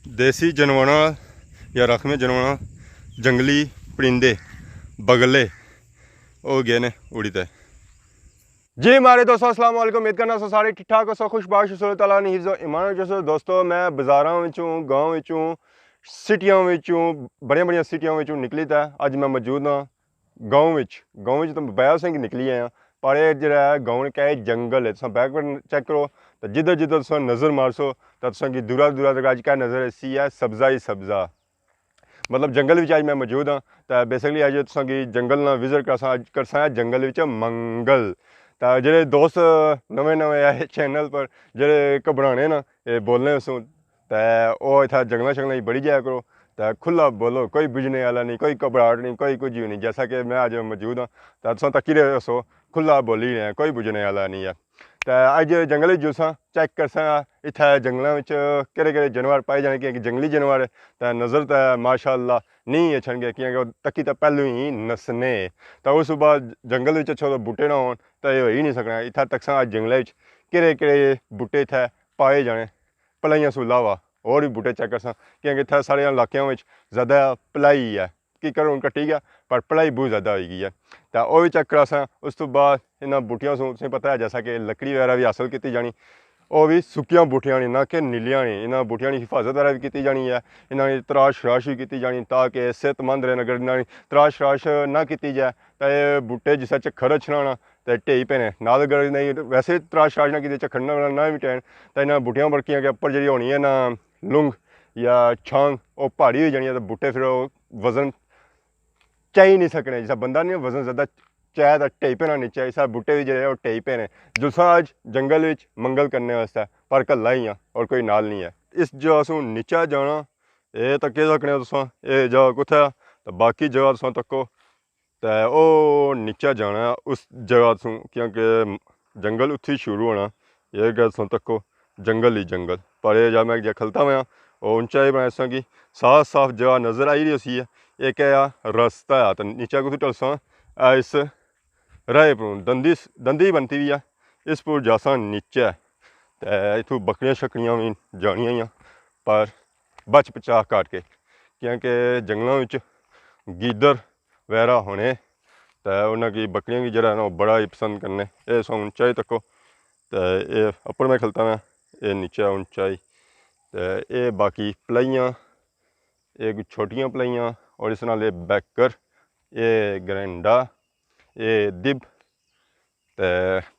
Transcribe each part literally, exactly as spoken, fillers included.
دیسی جانوراں یا رکھویں جانوراں، جنگلی پرندے، بگلے، او گئے نے اڑی تے۔ جی ماڑے دوستو، السلام علیکم۔ امید کرنا سو سارے ٹھیک ٹھاک ہوسو، خوش باش ہوسو، اللہ تعالیٰ نے حفظ و ایمان وچ ہوسو۔ دوستو، میں بازاراں وچوں، گاؤں وچوں، سٹیاں وچوں، بڑیاں بڑیاں سٹیاں وچوں نکلی تے اج میں موجود ہاں گاؤں وچ۔ گاؤں وچ تو بیا سنگ نکلی آیا، پر اے جڑا ہے گاؤں کیا ہے، جنگل ہے۔ تساں بیک پر چیک کرو، تو جدھر جدھر تساں نظر مارسو، تو تساں کی دورا دورا تک اج کیا نظر ایسی ہے، سبزہ ہی سبزہ۔ مطلب جنگل وچ اج میں موجود ہاں۔ تے بیسکلی اج تساں کی جنگل نا وزٹ کرساں، اج کرساں جنگل وچ منگل۔ تے جڑے دوست نویں نویں آئے چینل پر، جڑے گھبرانے نا، اے بولنے سوں، تے او اتھا جنگلاں شنگلاں وچ بڑی جایا کرو۔ تے کھلا بولو، کوئی بجھنے والا نہیں، کوئی گھبراہٹ نہیں، کوئی کچھ بھی نہیں۔ جیسا کہ میں اج موجود ہاں، تے تساں تکی رہے سو، کھلا بولی رہے ہیں، کوئی بجھنے والا نہیں ہے۔ تے اج جنگل وچ جلساں، چیک کرساں اتھے جنگلاں وچ کہڑے کہڑے جانور پائے جانے، کیونکہ جنگلی جانور ہے، تے نظر تے ماشاءاللہ نہیں اچھن گے، کیونکہ او تکی تے پہلو ہی نسنے۔ تے اس بعد جنگل وچ اچھو تو بوٹے نہ ہون، تے اے ہوئی نہیں سکنا۔ اتھا تکساں اج جنگلے وچ کہڑے کہڑے بوٹے اتھے پائے جانے، پلائیاں سوں علاوہ ہور وی بوٹے چیک کرساں، کیونکہ اتھے سارے علاقیاں وچ زیادہ پلائی ہے۔ کیکر ہن کٹی گیا، پر پلائی بہت زیادہ ہوئی گئی ہے۔ تے او وی چیک کراساں۔ اس تو بعد انہاں بوٹیاں سوں تساں پتہ ہے جیسا کہ لکڑی وغیرہ وی حاصل کیتی جانی، او وی سکیاں بوٹیاں نی، نہ کہ نیلیاں نی۔ انہاں بوٹیاں نی حفاظت وغیرہ وی کیتی جانی ہے، انہاں نی تراش شراش وی کیتی جانی تاکہ صحت مند رہن۔ اگر انہاں نی تراش شراش نہ کیتی جائے تے اے بوٹے جسے جھکھڑ اچھنا نا تے ڈھئی پینے۔ نال اگر نہیں، ویسے تراش شراش نہ کیتے، جھکھڑ نہ، نہ مٹین، تے انہاں بوٹیاں پر کیاں کہ اپر جیڑی ہونی ہے نا لنگ یا چھانگ، او بھاری ہوئی جانی ہے تے بوٹے پھر او وزن چائی نہیں سکنے۔ جسا بندہ نہیں وزن زیادہ چاہے تے ڈھئی پینا نیچے، اسا بوٹے وی جیڑے او ڈھئی پینے۔ جلساں اج جنگل وچ منگل کرنے واسطے، پر کلا ہی آں اور کوئی نال نہیں ہے۔ اس جگہ سوں نیچے جانا، اے تکی سکنے ہو تساں، اے جگہ کتھے ہے، تے باقی جگہ تساں تکو۔ تے او نیچے جانا ہے اس جگہ سوں، کیونکہ جنگل اتھی شروع ہونا۔ اے گل سن تکو، جنگل ہی جنگل۔ پر اے جا میں جے کھلتا ہویا، او اونچا ہی بنایا، ساں کی صاف صاف جگہ نظر آئی رہی ہوسی ہے۔ اے کیا ہے؟ رستہ ہے۔ تے نیچے کتھوں ٹلساں؟ اے اس راہ پر دندی، دندی بنتی ہوئی ہے، اس پر جاساں نیچے۔ تے اتھوں بکریاں شکریاں وی جانیاں ہیاں، پر بچ بچا کٹ کے، کیونکہ جنگلاں وچ گیدڑ وغیرہ ہونے، تے انہاں کی بکریاں کی جڑا ہے نا، او بڑا ہی پسند کرنے۔ اے سو اونچائی تکو، تے اے اپر میں کھلتا ہاں، اے نیچے اونچائی، تے اے باقی پلائیاں، اے کوئی چھوٹیاں پلائیاں، اور اس نال اے بیکر، اے گرینڈا، اے دب، تے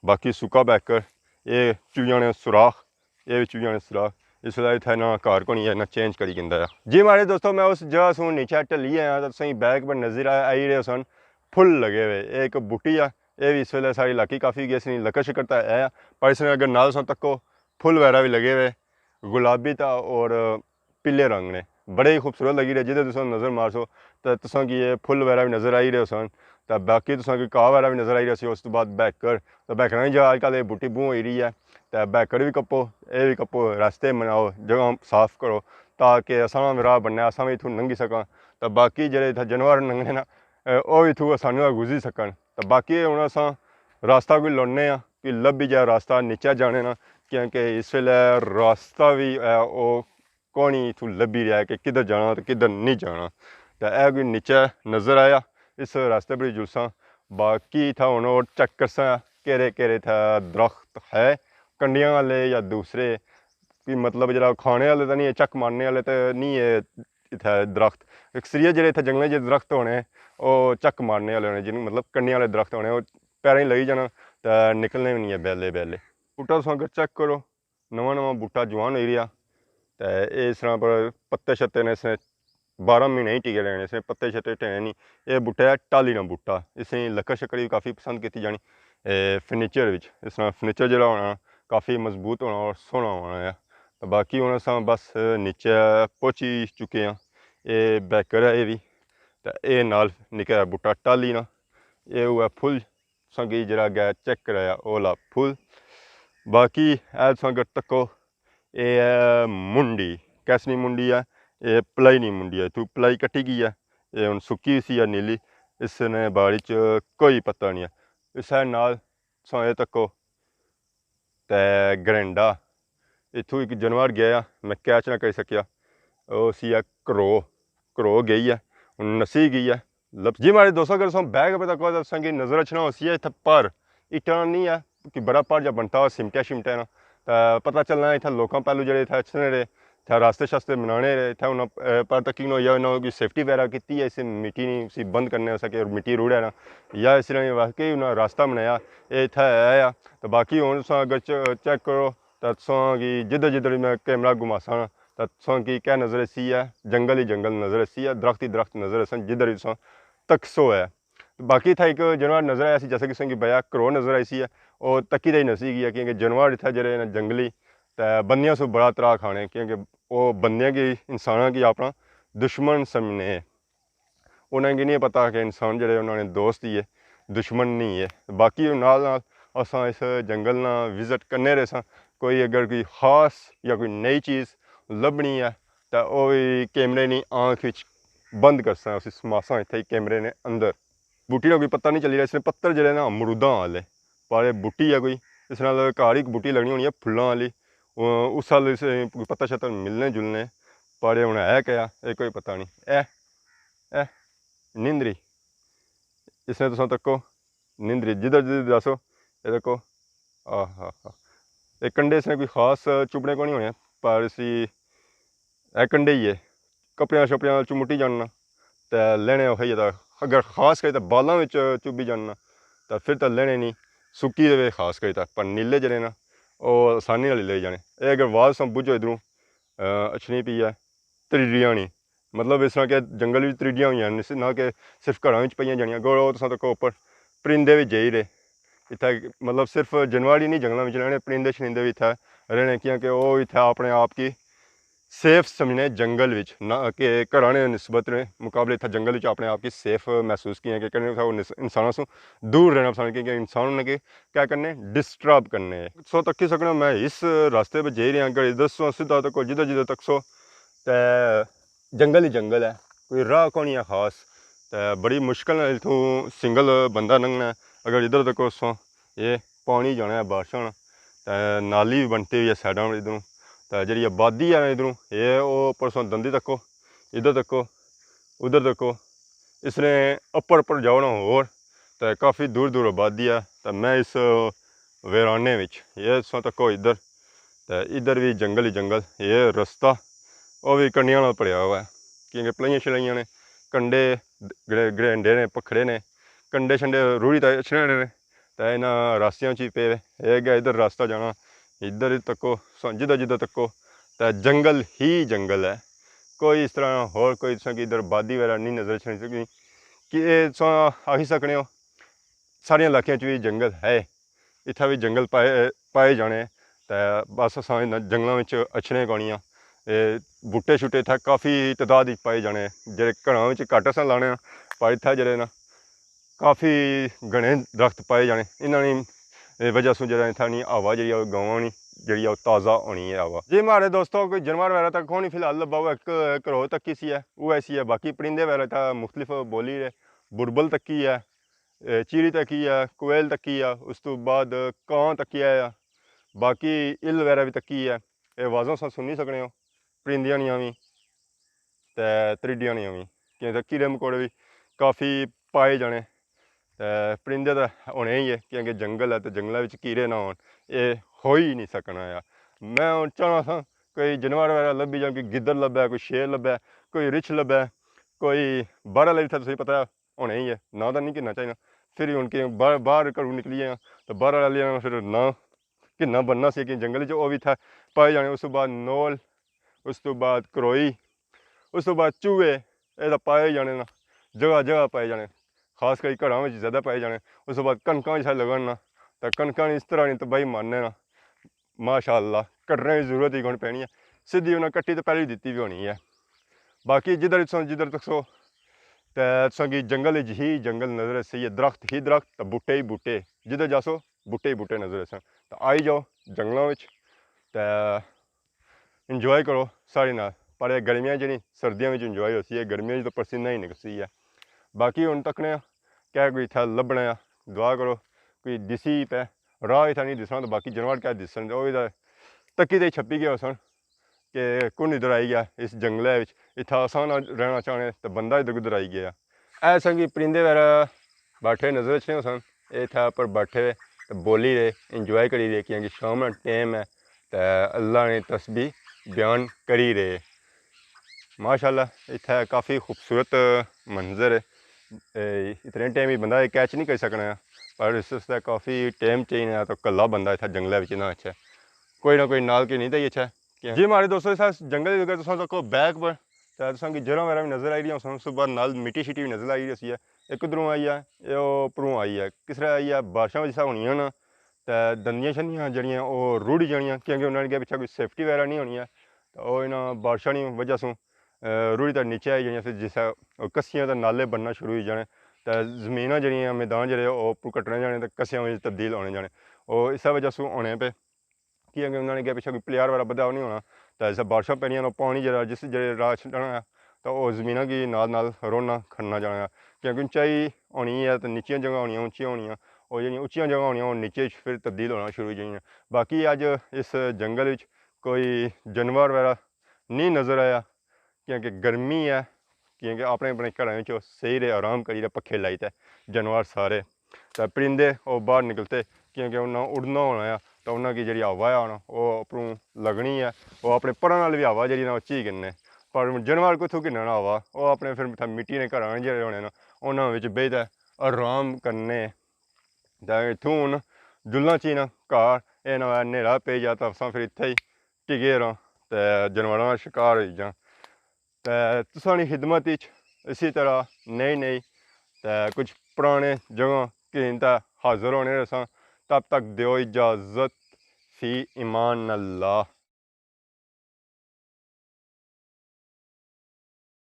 باقی سکا بیکر، اے چوہیاں نے سوراخ، اے وی چوہیاں نے سوراخ۔ اس ویلے اتھے نہ گھر کونی ہے، نہ چینج کری گھندا ہے۔ جی ماڑے دوستو، میں اس جگہ سوں نیچے ٹلی آیا، تاں تساں بیک پر نظر آ-، آئی رہے سن پھل لگے ہوئے۔ اے ایک بوٹی آ، اے وی اس ویلے ساڑی علاقے کافی گیس نی، لکڑ شکڑ تاں ہے، پر اس نے اگر نال سن تکو، پھل وغیرہ وی لگے ہوئے، گلابی تا اور پیلے رنگ نے، بڑے ہی خوبصورت لگی رہے۔ جدے تساں نظر مارسو تے تساں کی اے پھل وغیرہ وی نظر آئی رہے سن، تے باقی تساں کی کاہ وغیرہ وی نظر آئی رہے سی۔ اس تو بعد بیکر، تے بیکراں نی جگہ اج کل اے بوٹی بہوں ہوئی رہی ہے، تے بیکر وی کپو، اے وی کپو، راستے بناؤ، جگہ صاف کرو، تاکہ اساں وی راہ بننا، اساں وی اتھوں لنگھی سکاں، تے باقی جڑے اتھے جانور لنگھنے نا، اے، او وی اتھوں آسانی نال گزری سکن۔ تے باقی ہن اساں راستہ کوئی لوڑنے آں، کوئی لبھی جائے راستہ نیچے جانے نا، کیونکہ اس ویلے راستہ وی، اے، او کونی اتھوں لبھی رہیا کہ کدھر جانا تے کدھر نہیں جانا۔ تے اے کوئی نیچے نظر آیا، اس راستے پر ہی جلساں۔ باقی اتھا ہن اور چیک کرساں کہڑے کہڑے اتھا درخت ہے، کنڈیاں والے یا دوسرے، کوئی مطلب جڑا کھانے والے تے نہیں ہے، چک مارنے والے تے نہیں ہے اتھا درخت۔ اکثریت جڑے اتھا جنگلیں جے درخت ہونے، او چک مارنے والے ہونے، جن مطلب کنڈیاں والے درخت ہونے، او پیریں لگی جانا تے نکلنے وی نہیں ہے بیلے بیلے۔ بوٹا تساں اگر چیک کرو، نواں نواں بوٹا جوان ہوئی رہیا، تے اے اس طرح پر پتے شتے نے، اس نے بارہ مہینے ہی ٹکے رہنے، اس نے پتے شتے ٹھینے نہیں۔ اے بوٹا ہے ٹالی نا بوٹا، اس نے لکڑ شکڑ وی کافی پسند کیتی جانی۔ اے فرنیچر وچ، اس طرح فرنیچر جڑا ہونا کافی مضبوط ہونا اور سوہنا ہونا ہے۔ تے باقی ہن اساں بس نیچے پہنچی چکے ہاں۔ اے بیکر ہے اے وی، تے اے نال نکا بوٹا ٹالی نا، اے ہوا پھل، تساں کی جڑا اگے چیک کرایا اولا پھل۔ باقی اے تساں اگر تکو، اے ہے منڈی، کیسنی منڈی ہے؟ اے پلائی نی منڈی ہے، اتھوں پلائی کٹی گئی ہے، اے ہن سکی سی ہے نیلی، اس نے بارے چ کوئی پتہ نہیں ہے۔ اس ہے نال تساں اے تکو، تے گرینڈا، اتھوں ایک جانور گیا، میں کیچ نہ کری سکیا، او سی ہے کرو، کرو گئی ہے، ہن نسی گئی ہے۔ لب-، جی ماڑے دوستو، اگر تساں بیک پہ تکو تاں تساں کی نظر اچھنا ہوسی ہے اتھے پر، اٹا نہیں ہے کہ بڑا پر جا بنتا ہو سمٹیا شمٹیا نا، تاں پتہ چلنا اتھے لوکاں پہلو جڑے اتھے اچھنے رہے، اتھے راستے شاستے بنانے رہے، اتھے انہاں، اے، پر تکی نو یا انہاں کی سیفٹی وغیرہ کیتی ہے، اسے مٹی نہیں، اسی بند کرنے اسا کہ مٹی روڑے نا، یا اس طرح واقعی انہاں راستہ بنایا، اے اتھے آیا۔ تو باقی ہن تساں اگر چ-، چیک کرو تاں تساں کی جدھر جدھر میں کیمرہ گھماساں نا، تاں تساں کی کیا نظر اسی ہے؟ جنگل ہی جنگل نظر اسی ہے، درخت ہی درخت نظر اسن جدھر وی تساں تکسو ہے۔ باقی اتھا ایک جانور نظر آیا سی، جیسا کہ تساں کی بیا کرو نظر آئی سی ہے، او تکی تے ہی نسی گیا، کیونکہ جانور اتھا جڑے نا جنگلی تے بندیاں سو بڑا ترا کھانے، کیونکہ او بندیاں کی، انساناں کی اپنا دشمن سمجھنے۔ انہاں کی نہیں پتا کہ انسان جڑے انہاں نے دوست ہی ہے، دشمن نہیں ہے۔ باقی نال نال اساں اس جنگل نا وزٹ کرنے رہساں۔ کوئی اگر کوئی خاص یا کوئی نئی چیز لبھنی ہے تاں او وی کیمرے نی آنکھ وچ بند کرساں، اسی سماساں اتھے ہی کیمرے نے اندر۔ بوٹی نا کوئی پتہ نہیں چلی رہا، اس نے پتر جڑے نا امروداں آلے، پر اے بوٹی ہے کوئی، اس نال گھر ایک بوٹی لگنی ہونی ہے پھلاں آلی، او-، اس سال اس کوئی پتہ شتہ ملنے جلنے، پر اے ہن ہے کیا، اے کوئی پتہ نہیں۔ اے، اے، نیندری، اس نے تساں تکو، نیندری جدھر جدھر دسو، اے تکو، آہ ہا ہا۔ اے کنڈے اس نے کوئی خاص چبنے کو نہیں ہونے، پر اسی، اے کنڈے ہی ہے، کپڑیاں شپڑیاں نال چمٹی جاننا، تے لینے اوکھے ہی ہے، تے اگر خاص کری تے بالاں وچ چبھی جاننا، تے پھر تے لینے نہیں، سکی دے وے خاص کری تے، پر نیلے جڑے نا، او آسانی نال ہی لے جانے۔ اے اگر واز ساں بجھو ادھروں، آ، اچھنی پی ہے، تریڈیاں نی، مطلب اس طرح کہ جنگل وچ تریڈیاں ہوئی ہیں، نہ کہ صرف گھراں وچ پئیاں جانیاں۔ اگر او تساں تکو اوپر پرندے وی جائی رہے۔ اتھے مطلب صرف جانور ہی نہیں جنگلاں وچ رہنے، پرندے شرندے وی اتھے رہنے، کیونکہ او اتھے اپنے آپ کی سیف سمجھنے جنگل وچ، نہ کہ گھراں نے نسبت نے مقابلے اتھے جنگل وچ اپنے آپ کی سیف محسوس کیاں کہ کرنے اتھے او نس-، انساناں سوں دور رہنا پسند، کیونکہ انسان انہاں کی کیا کرنے؟ ڈسٹرب کرنے۔ سو تکی سکنے میں اس راستے پہ جائی رہیا، اگر ادھر سوں سیدھا تکو جدھر جدھر تکسو تے جنگل ہی جنگل ہے، کوئی راہ کونی ہے خاص۔ تے بڑی مشکل نال اتھوں سنگل بندہ لنگھنا ہے۔ اگر ادھر تکو سو اے پانی جانا ہے، بارشاں نا، تے نالی وی بنتی ہوئی ہے سائیڈاں ادھروں۔ تے جڑی آبادی ہے نا ادھروں، اے او پرسوں دندی تکو، ادھر تکو، ادھر تکو، اس نے اپر اپر جاؤ نا ہور، تے کافی دور دور آبادی ہے۔ تے میں اس ویرانے وچ، اے تساں تکو ادھر، تے ادھر وی جنگل ہی جنگل، اے رستہ، او وی کنڈیاں نال بھریا ہوا ہے، کیونکہ پلائیاں شلائیاں نے، کنڈے، گرے-، گرینڈے نے، پکھڑے نے، کنڈے شنڈے روڑی تے اچھنے نے، تے انہاں راستیاں چ ہی پے وے۔ اے گیا ادھر راستہ جانا، ادھر تکو، سو جدھر جدھر تکو، تے جنگل ہی جنگل ہے۔ کوئی اس طرح ہور کوئی تساں کی ادھر آبادی وغیرہ نہیں نظر اچھنی سکنی، کہ اے تساں آکھی سکنے ہو، سارے علاقیاں چ وی جنگل ہے، اتھا وی جنگل پائے، پائے جانے۔ تے بس اساں انہاں جنگلاں وچ اچھنے کونی آں۔ اے بوٹے شوٹے اتھا کافی تعداد وچ پائے جانے، جیہڑے گھراں وچ گھٹ اساں لانے آں، پر اتھا جیہڑے نا کافی گھنے درخت پائے جانے۔ انہاں نی وجہ سوں جیہڑا اتھا نی ہوا جیہڑی ہے، گاواں نی جیہڑی ہے، او تازہ ہونی ہے ہوا۔ جی ماڑے دوستو، کوئی جانور وغیرہ تاں کونی فی الحال لبھا، او اک کرو تکی سی ہے، او ایسی ہے۔ باقی پرندے وغیرہ اتھا مختلف بولی رہے، بربل تکی ہے، اے، چیری تکی ہے، کویل تکی ہے، اس تو بعد کاں تکی ہے، باقی ال وغیرہ وی تکی ہے۔ اے آوازاں تساں سنی سکنے ہو، پرندیاں نیاں وی تے تریڈیاں نیاں وی، کیونکہ کیڑے مکوڑے وی کافی پائے جانے۔ تے پرندے تاں ہونے ہی ہے، کیونکہ جنگل ہے تے جنگلاں وچ کیڑے نہ ہون، اے ہوئی ہی نہیں سکنا ہے۔ میں ہن چاہنا ساں کوئی جانور وغیرہ لبھی جان، کوئی گدڑ لبھے، کوئی شیر لبھے، کوئی رچھ لبھے، کوئی باہر آلے، اتھا تساں پتہ ہے ہونے ہی ہے، ناں تاں نہیں گھننا چاہینا۔ پھر ہی ہن کہ باہر، باہر گھروں نکلی آیا، تو باہر آلے آلیاں پھر ناں گھننا بننا سی کہ جنگل وچ او وی اتھا پائے جانے۔ اس تو بعد نول، اس تو بعد کروئی، اس تو بعد چوہے، اے تاں پائے جانے نا، جگہ جگہ پائے جانے۔ خاص کری گھراں وچ زیادہ پائے جانے۔ اس تو بعد کنکاں وچ لگن نا، تاں کنکاں نی اس طرح نی تباہی مارنے نا۔ ماشاء اللہ، کٹنے نی ضرورت ہی کون پینی ہے، سدھی انہاں کٹی تے پہلے ہی دتی وی ہونی ہے۔ باقی جدھر تساں، جدھر تکسو، تے تساں کی جنگل وچ ہی جنگل نظر اسی ہے، درخت ہی درخت، تے بوٹے ہی بوٹے، جدھر جاسو بوٹے ہی بوٹے نظر اسن۔ تے آئی جاؤ جنگلاں وچ، تے انجوائے کرو سارے نال۔ پر اے گرمیاں چ نہیں، سردیاں وچ انجوائے ہوسی ہے، گرمیاں وچ تاں پسینہ ہی نکلسی ہے۔ باقی ہن تکنے آں کیا کوئی اتھا لبھنا ہے، دعا کرو کوئی دسی پے، راہ اتھا نہیں دسنا، تے باقی جانور کیا دسن، او وی تاں تکی تے چھپی گئے ہوسن۔ کہ کون ادھر آئی گیا اس جنگلے وچ، اتھا اساں نہ رہنا چاہنے تے بندہ ادھر کدھر آئی گیا۔ اے اساں کی پرندے وغیرہ بیٹھے نظر اچھنے ہوسن، اے اتھا پر بیٹھے تے بولی رہے، انجوائے کری رہے، کیونکہ شام نا ٹائم ہے تے اللہ نے تسبیح بیان کری رہے۔ ماشاءاللہ، اتھا کافی خوبصورت منظر ہے۔ اے اتنے ٹائم ہی بندہ کیچ نہیں کری سکنا ہے، پر اس واسطے کافی ٹائم چاہیے، تو کلا بندہ اتھا جنگلے وچ نہ اچھے، کوئی نہ کوئی نال کے نہیں تے اچھے۔ جی ماڑے دوستو، اس جنگل وچ اگر تساں تکو بیک پر تے تساں کی جڑاں وغیرہ بھی نظر آئی رہی ہوسن، اس بعد نال مٹی شٹی بھی نظر آئی رہی ہے۔ اے کدھروں آئی ہے؟ اے او اپروں آئی ہے۔ کس طرح آئی ہے؟ بارشاں وچ جسا ہونیاں نا تے دندیاں شندیاں جڑیاں او رڑی جانیاں، کیونکہ انہاں نے اگے پچھے کوئی سیفٹی وغیرہ نہیں ہونی ہے۔ تے او انہاں بارشاں نی وجہ سوں، اے، رڑی تے نیچے آئی جانیاں۔ پھر جسا او کسیاں تے نالے بننا شروع ہوئی جانے تے زمیناں جڑیاں، میدان جڑے او اپروں کٹنے جانے تے کسیاں وچ تبدیل ہونے جانے۔ او اسے وجہ سوں ہونے پے، کیونکہ انہاں نے اگے پچھے کوئی پلیار وغیرہ بدھا نہیں ہونا۔ تے جسا بارشاں پینیاں نا پانی جڑا جس جڑے راہ چ ڈانا ہے، تے او زمیناں کی نال نال روڑنا کھڑنا جانا ہے۔ کیونکہ اونچائی ہونی ہے تے نیچیاں جگہ ہونیاں، اونچیاں ہونیاں، او جڑیاں اونچیاں جگہ ہونیاں، او نیچے چ پھر تبدیل ہونا شروع ہوئی جانیاں۔ باقی اج اس جنگل وچ کوئی جانور وغیرہ نہیں نظر آیا، کیونکہ گرمی ہے، کیونکہ اپنے اپنے گھراں وچ او سہی رہے، آرام کری رہے پکھے لائی تے جانور سارے۔ تے پرندے او باہر نکلتے، کیونکہ انہاں اڑنا ہونا ہے، تے انہاں کی جڑی ہوا ہے نا، او اپروں لگنی ہے، او اپنے پراں نال بھی ہوا جڑی نا او چی گھننے۔ پر جانور کتھوں گھننا ہوا؟ او اپنے پھر اتھا مٹی نے گھراں جڑے ہونے نا، انہاں وچ بہی تے آرام کرنے۔ تے اتھوں ہن جلنا چاہینا گھر، اے نہ ہوئے نیرا پئی جا تے اساں پھر اتھے ہی ٹکے رہاں تے جانوراں نا شکار ہوئی جاں۔ تے تساں نی خدمت اچ اسی طرح نئی نئی تے کچھ پرانے جگہ گھن تے حاضر ہونے رہساں۔ تب تک دیو اجازت، فی امان اللہ۔